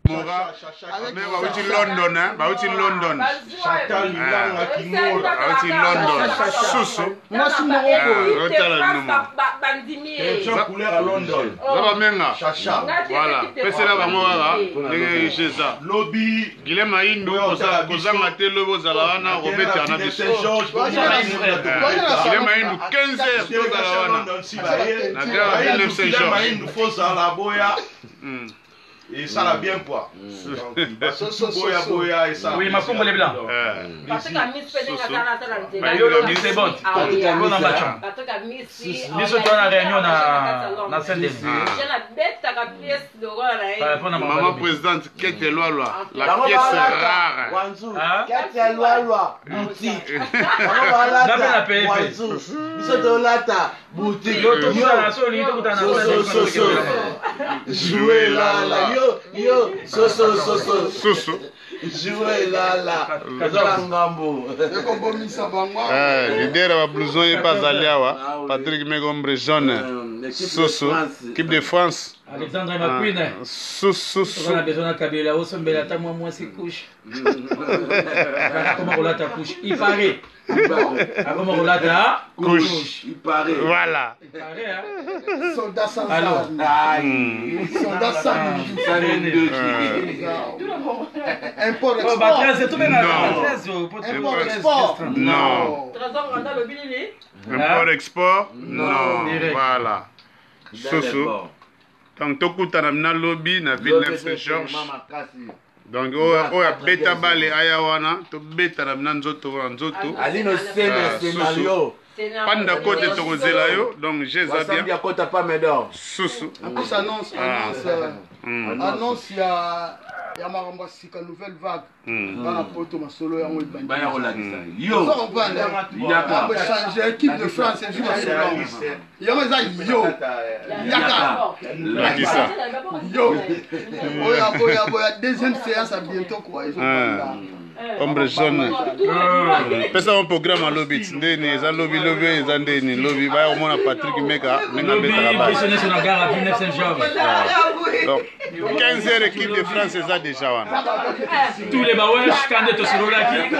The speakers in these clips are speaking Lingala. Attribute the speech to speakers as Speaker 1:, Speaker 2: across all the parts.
Speaker 1: Mora mais bauti London hein bauti London
Speaker 2: Chantal Lilanga Kimora
Speaker 1: bauti London susu
Speaker 2: mwasi moko boye
Speaker 1: otala bino mo
Speaker 3: bandimi ye
Speaker 2: Jean couleur à London
Speaker 1: za bamenga
Speaker 2: Chacha
Speaker 1: voilà pesela bango kaka ndenge eza
Speaker 2: lobi
Speaker 1: Guilhem Maindu kozanga te lobi ozala wana kobeta na biso Guilhem Maindu 15 heures tozala wana na gare ya Villeneuve Saint Georges
Speaker 2: Maindu fozala boya esala bien quoi boya boya esala
Speaker 4: oui makombo le blanc
Speaker 1: c'est
Speaker 4: bon mpona bacha biso toa na réunion na saint denis
Speaker 1: maman présidente kete lwalwa la pièce rare
Speaker 5: kete lwalwa boutique bango balata biso tolata boutique
Speaker 4: yo tokutana so olingi tokutana
Speaker 5: so so so jouer lala yo yo so so so so
Speaker 1: susu
Speaker 5: jouer lala oza na ngambo
Speaker 6: ekobomisa bango
Speaker 1: leader ya bablouson ye mpe azali awa patrick megombre jaune susu équipe de france
Speaker 4: alexandre maquine
Speaker 1: susu
Speaker 4: oza na besoin na kabela osombela ata mwa mwasi couche akoma kolata couche il paraît akoma kolata
Speaker 1: couche
Speaker 5: il paraît
Speaker 1: voilà
Speaker 4: il paraît hein
Speaker 6: soldat sans
Speaker 4: Alors.
Speaker 6: arme soldat sans import
Speaker 4: Oh, ba
Speaker 6: export
Speaker 4: 13 tobenga
Speaker 1: Non.
Speaker 4: ba 13
Speaker 6: import export
Speaker 1: Non. Import export non
Speaker 4: Direct.
Speaker 1: voilà susu donc tokutana na lobi na Villeneuve Saint Georges donc oyo oyo abeta bale aya wana tobetana na nzoto na nzoto
Speaker 5: alino sene
Speaker 1: Ah,
Speaker 5: scénario
Speaker 1: panda kote tokozela yo donc jeza
Speaker 5: wasambi
Speaker 1: bien
Speaker 5: akota pa medor
Speaker 1: susu
Speaker 6: en plus annonce annonce annonce ya ya makambo ya sika nouvelle vague bana poto masolo yango ebandi
Speaker 5: baya kolakisa yo
Speaker 6: oza comprendre
Speaker 5: Yaka.
Speaker 6: change équipe de france ezwi masolo yango yango eza yo yaka
Speaker 1: lakisa
Speaker 6: yo oyo aboya aboya deuxième séance à bientôt quoi ezobanda
Speaker 1: ombre jaune pesa mo programme alobi ti ndeni eza lobi lobi oyo eza ndeni lobi baya komona patrik meka ndenge
Speaker 4: lobi
Speaker 1: abetaka
Speaker 4: biso
Speaker 1: bale
Speaker 4: nyonso na gare ya Villeneuve Saint Georges
Speaker 1: donc 15 heures équipe de france eza déjà wana
Speaker 4: tous les bawesh kande tosololaki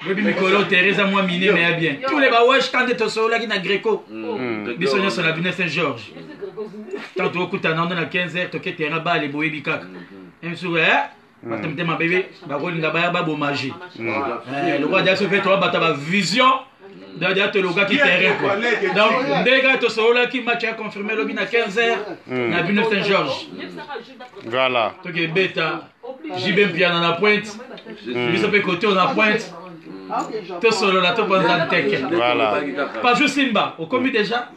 Speaker 4: lobi mikolo terre eza mwa mine mais ya bien tous les bawesh kande tosololaki na greco biso nyonso na Villeneuve Saint Georges tant tokutana ndo na 15 heures toke terrain bale boyebi kaka msuku bato mitema bebe bakolinga baya baboma je lokola dia soki toa bato ya bavision donc dia tolokaki terrain quoi donc nde kaka tosololaki match ya confirmé lobi na 15 heures na Villeneuve Saint Georges
Speaker 1: voilà
Speaker 4: tokebeta JB Mpiana na pointe biso mpe kote na pointe tosolola topanza nteke
Speaker 1: Voilà.
Speaker 4: pajou simba okomi déjà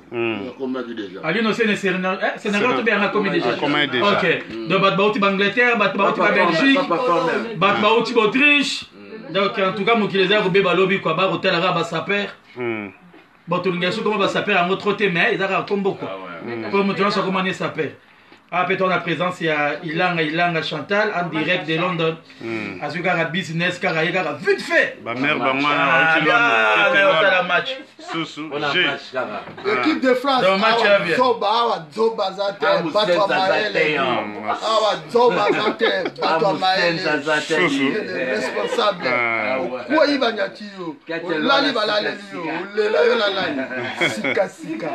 Speaker 5: akomaki déjà
Speaker 4: alino sene sénégal tobeyanga akomi déjà
Speaker 1: Akomaki déjà.
Speaker 4: ok donc bato bauti baangleterre bato bauti babelgique bato bauti baautriche donc en tout cas mokili eza ya kobeba lobi kua bakotalaka basaper Bon tolinga soki koma basaper yango trop te, mais eza kaka kombo quoi. Po moto nyonso akoma ne saper. Ah, peut na présence ya Ilanga Ilanga Chantal en direct de London. Azwi kaka business kaka ye kaka vite fait.
Speaker 1: Ba mère bango wana
Speaker 4: Ah,
Speaker 1: bauti
Speaker 4: bien,
Speaker 1: London.
Speaker 4: osala match.
Speaker 1: Susu
Speaker 5: Mpona
Speaker 1: G.
Speaker 5: match kaka.
Speaker 6: Équipe de France,
Speaker 4: Donc, match
Speaker 6: awa
Speaker 4: ya bien.
Speaker 6: zoba, awa zoba aza te,
Speaker 5: Ah,
Speaker 6: bato ya
Speaker 5: Musenza aza
Speaker 6: mayele.
Speaker 5: te, yo.
Speaker 6: Awa zoba aza te, bato ya mayele.
Speaker 5: Musenza aza te.
Speaker 1: Susu.
Speaker 6: Le responsable.
Speaker 1: Ah.
Speaker 6: Okwei banyati yo,
Speaker 5: Kati
Speaker 6: olali
Speaker 5: elwala
Speaker 6: balaleli yo,
Speaker 5: sika,
Speaker 6: olela yo na nani. Sika sika.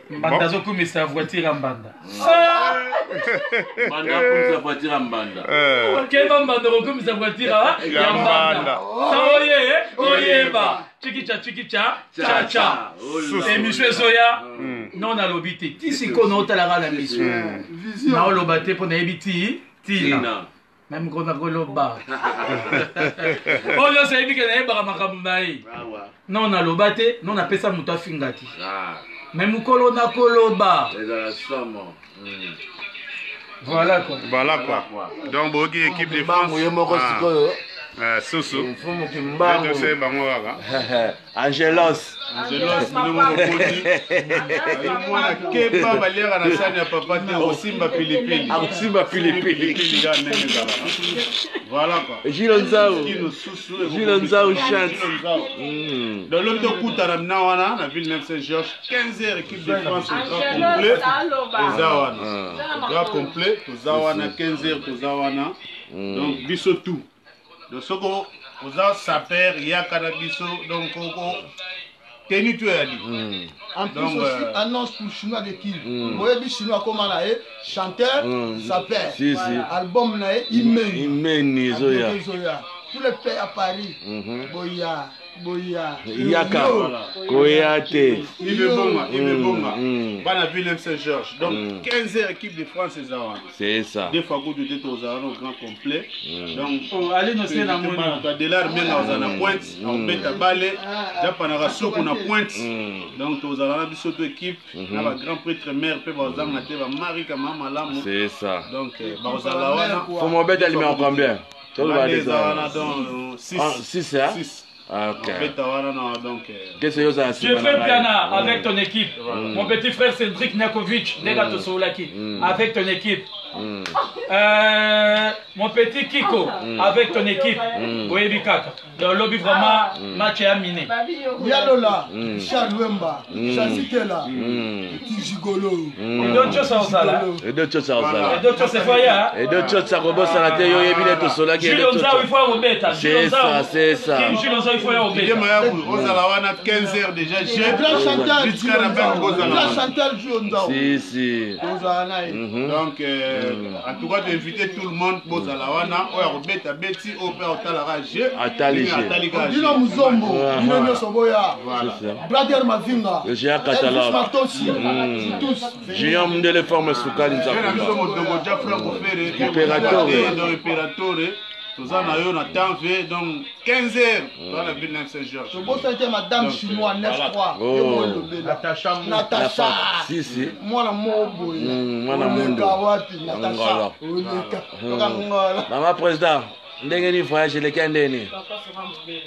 Speaker 4: Mbanda azokumisa voiture ya mbanda.
Speaker 5: Mbanda akumisa voiture ya mbanda.
Speaker 4: Keba mbanda okokumisa voiture ya
Speaker 1: Ya
Speaker 4: mbanda.
Speaker 1: mbanda.
Speaker 4: Sa oye, oyeba. Chikicha chikicha, cha cha.
Speaker 5: Ola.
Speaker 4: Émission ezoya. Non nalobi te. Ti sikoyo naotalaka na miso.
Speaker 6: Vision.
Speaker 4: Naoloba te mpo nayebi ti tina.
Speaker 5: Tina.
Speaker 4: Meme kona koloba. Oyo nyonso ayebi ke nayebaka makambo na ye.
Speaker 5: Awa.
Speaker 4: Non naloba te, non napesa moto afinga te.
Speaker 5: Ah,
Speaker 4: Mais mokolo nakoloba.
Speaker 5: ezala somo.
Speaker 4: Voilà quoi.
Speaker 1: Voilà quoi. Donc boyoki équipe de France.
Speaker 5: Mbangu ye moko
Speaker 1: Ah.
Speaker 5: sikoyo.
Speaker 1: Ah, susu.
Speaker 5: Mfumu Kimbangu.
Speaker 1: Tose bango kaka.
Speaker 5: Angelos.
Speaker 1: Angelos bino moko boni. Mwana keba baliaka na sani ya papa te osimba pilipili.
Speaker 5: Akosimba pilipili.
Speaker 1: Pilipili kaka ndenge ezalaka. Voilà quoi.
Speaker 5: Gilles Nzau.
Speaker 1: Kino susu.
Speaker 5: Gilles Nzau chante.
Speaker 1: Gilles Nzau. Donc lobi tokutana mina wana na ville 9 Saint-Georges 15h équipe de France au grand complet. Toza wana. Grand complet toza wana 15h toza wana. Donc biso tout. Donc soko oza saper yaka na biso donc oko tenu tu eyali.
Speaker 6: En plus
Speaker 1: Donc,
Speaker 6: aussi, annonce pour Chinois de Kiv. Boyebi Chinois koma na ye, chanteur, sapeur.
Speaker 5: Si, si.
Speaker 6: Album na ye, Imeni.
Speaker 5: Imeni ezoya.
Speaker 6: Album ezoya. Tous les pays à Paris. Boya, boya.
Speaker 5: Yaka.
Speaker 6: Yo.
Speaker 5: Koya te.
Speaker 1: Ibe Bonga, Ibe Bonga. Bana ville Saint-Georges. Donc 15h équipe de France eza wana.
Speaker 5: C'est ça.
Speaker 1: Deux fois kutu te tozala na grand complet. Donc
Speaker 4: Oh, allez nous na moni.
Speaker 1: Adelar Menga ozala na pointe, akobeta bale, japanaka suku na pointe. Donc tozala na biso to équipe na ba grand prêtre mère mpe bazanga te ba Marika mama malamu.
Speaker 5: C'est ça.
Speaker 1: Donc bazala wana.
Speaker 5: Faut m'embêter numéro combien? Toloba
Speaker 1: Wana eza wana
Speaker 5: déjà.
Speaker 1: donc 6.
Speaker 5: Ah, six, hein?
Speaker 1: 6.
Speaker 5: Ah, ok.
Speaker 1: Obeta wana na donc
Speaker 5: Qu'est-ce que yoza na nsima
Speaker 4: Jeffrey
Speaker 5: na ngai?
Speaker 4: Piana avec ton équipe. Mon petit frère Cédric Nakovic, Nega Tosolaki, avec ton équipe. Mon petit Kiko, avec ton équipe. Oyebi Kaka. Donc, lobby vraiment, match est aminé.
Speaker 6: Yalola, Charles Wemba, Chansikela, Petit Gigolo.
Speaker 4: Et d'autres choses, ça, là.
Speaker 5: Edo Tchotsa ozala.
Speaker 4: Et d'autres choses, c'est foyer.
Speaker 5: Edo Tchotsa kobosana te yo oyebi nde tosolaki
Speaker 4: Jules
Speaker 5: Edo
Speaker 4: Onzao,
Speaker 5: Tchotsa.
Speaker 4: il faut Robert.
Speaker 5: C'est ça, c'est ça.
Speaker 4: Jules Onzao, il faut
Speaker 1: Didier
Speaker 4: Robert.
Speaker 1: Mayabu, ozala wana 15h déjà
Speaker 6: Le
Speaker 1: je
Speaker 6: grand chanteur
Speaker 1: Jusqu'à la fin, kozala
Speaker 6: Grand
Speaker 1: wana.
Speaker 6: chanteur Jules Nzao.
Speaker 5: Si, si.
Speaker 6: Tozala na ye.
Speaker 1: Donc en tout cas toinvite tout le monde bozala wana oyo akobeta beti oyo mpe akotalaka je
Speaker 5: Atali je.
Speaker 1: atali kaka je.
Speaker 6: Bino Muzombo, bino nyonso boya.
Speaker 1: Voilà.
Speaker 5: C'est ça.
Speaker 6: Brother Mavinga,
Speaker 5: Le géant catalogue.
Speaker 6: Elvis Matosi, tous.
Speaker 5: Junior Mundele forme sukali
Speaker 1: Ye na biso
Speaker 5: nzakumba.
Speaker 1: modogo ja franco fere
Speaker 5: Imperatore.
Speaker 1: donc imperatore toza na yo na temps ve donc 15 heures toza na ville 9 saint georges
Speaker 6: tobosani te madame
Speaker 1: Donc,
Speaker 6: chinois 9-3
Speaker 5: Oh.
Speaker 6: ye molobela
Speaker 2: Natacha Mou.
Speaker 6: Natacha
Speaker 5: Si, si.
Speaker 6: mwana moko boye
Speaker 5: Mwana mundu.
Speaker 6: oleka wapi Natacha
Speaker 5: Ngola.
Speaker 6: oleka toka ngola
Speaker 5: Mama président, ndenge ni voyage eleki ya ndeni?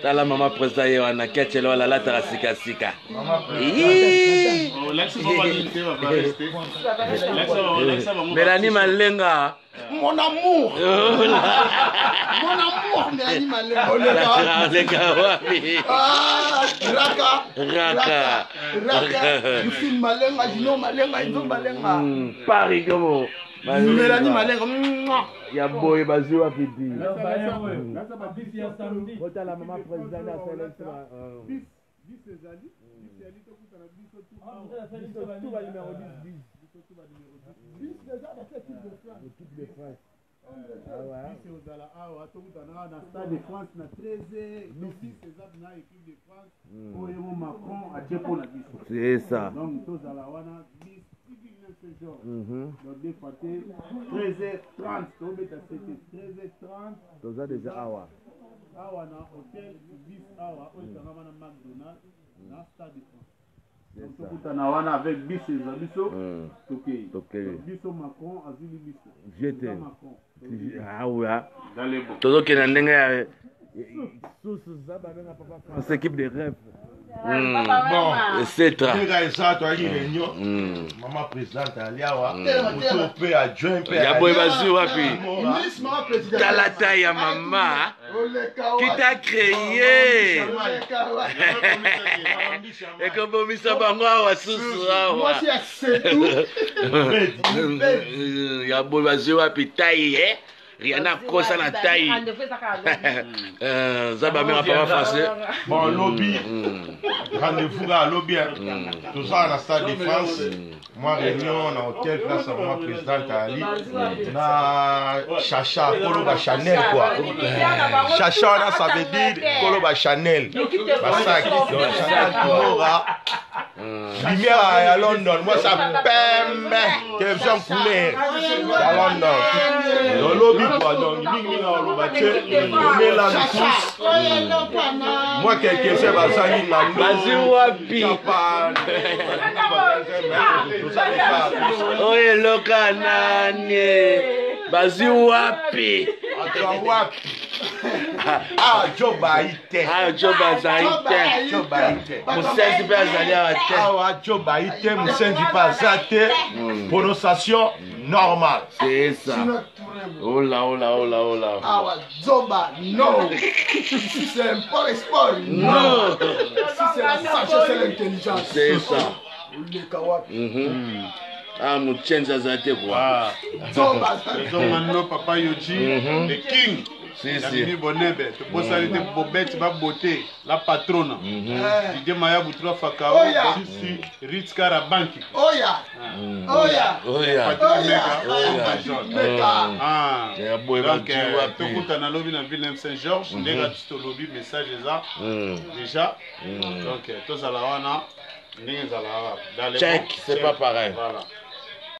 Speaker 5: Tala mama président ye wana ketchelo wala alataka sikasika. Ii.
Speaker 1: olakisi bango banini te bavareste olakisa bango
Speaker 5: Mélanie Malenga.
Speaker 6: mon amour mon amour Mélanie Malenga oleka
Speaker 5: Oleka wapi?
Speaker 6: Ah, raka
Speaker 5: Raka.
Speaker 6: raka Yufine Malenga Junior Malenga Ivo Malenga
Speaker 5: Paris komo.
Speaker 6: Mélanie Malenga mouah.
Speaker 5: Ya boye bazwi wapi di?
Speaker 1: Otala mama président ozala awa tokutana awa na stade de france na 13h eza na équipe de france oyo mo macron atie mpo na biso
Speaker 5: C'est ça.
Speaker 1: donc tozala wana 10 saint georges donc deux fois te 13h30 tobeta sete 13h30
Speaker 5: Toza déjà awa.
Speaker 1: awa na hotel 10 awa oyo ekangama na macdonald na stade de france donc tokutana wana avec bis eza biso tokei
Speaker 5: Tokei.
Speaker 1: Donc, biso macron azwili biso
Speaker 5: Jete.
Speaker 1: Toza macron
Speaker 5: Awa.
Speaker 1: dans les bons
Speaker 5: tozokende ndenge ya susu za babenga papa France équipe de rêve.
Speaker 2: Bon,
Speaker 5: etc.
Speaker 2: Ndenge eza, toyaki réunion, mama présidente ali awa, moto mpe adjoint mpe.
Speaker 5: Ya boye bazwi wapi?
Speaker 6: Miss mama présidente.
Speaker 5: Tala taille ya mama
Speaker 6: Oleka
Speaker 5: qui
Speaker 6: wapi?
Speaker 5: t'a créé.
Speaker 6: Oleka wapi?
Speaker 5: Ekobomisa bango awa susu awa.
Speaker 6: Mwasi ya setu.
Speaker 5: Ya boye bazwi wapi taille, eh? Rihanna akosa na taille. Za bamera papa français.
Speaker 2: Bon, lobi rendez-vous kaka lobi, tozala na Stade de France, mwa réunion na hôtel place ya mama présidente ali na Chacha, koloba Chanel quoi. Chacha wana, ça veut dire koloba Chanel, basaki. Donc Chanel Kimora, lumière ya London, moi ça pembe, télévision couleur ya London. Donc lobi quoi, donc mingi na oloba te, omela tous moi quelque chose bazangi ngando.
Speaker 5: Bazwi wapi?
Speaker 2: Japan.
Speaker 5: Oyo eloka nani? Bazwi wapi?
Speaker 2: Azwa wapi? Ah, joba ayi te.
Speaker 5: Ayo jo bazali te.
Speaker 2: Joba ayi te.
Speaker 5: Mosenzi mpe azali awa te.
Speaker 2: Awa joba ayi te, mosenzi mpe aza te. Prononciation normale.
Speaker 5: C'est ça. Ola ola ola ola.
Speaker 6: Awa zoba non. Si c'est un sport, sport non.
Speaker 5: Non.
Speaker 6: Si c'est la sagesse et l'intelligence.
Speaker 5: C'est ça.
Speaker 6: Oleka wapi?
Speaker 5: Ah, mochenzi azali te quoi.
Speaker 1: Ah,
Speaker 6: Zoba.
Speaker 1: ezongano papa Yoji the king.
Speaker 5: Si,
Speaker 1: Ya
Speaker 5: si.
Speaker 1: Mimi Bonebe, tobosani te Bobete babote la patrona, Didie Mayabu trois Fakao.
Speaker 6: Oya.
Speaker 1: Sisi Ritz Karabanki.
Speaker 6: Oya. Oya.
Speaker 5: Oya.
Speaker 1: Patrick Meka.
Speaker 5: Oya.
Speaker 1: John.
Speaker 6: Meka.
Speaker 1: Ah.
Speaker 5: Ya boye
Speaker 1: Donc
Speaker 5: bazwi wapi?
Speaker 1: tokutana lobi na ville Saint Georges, ndenge biso tolobi, message eza déjà. Donc tozala wana ndenge ezalaka dans les
Speaker 5: Check,
Speaker 1: bons.
Speaker 5: c'est pas pareil.
Speaker 1: Voilà.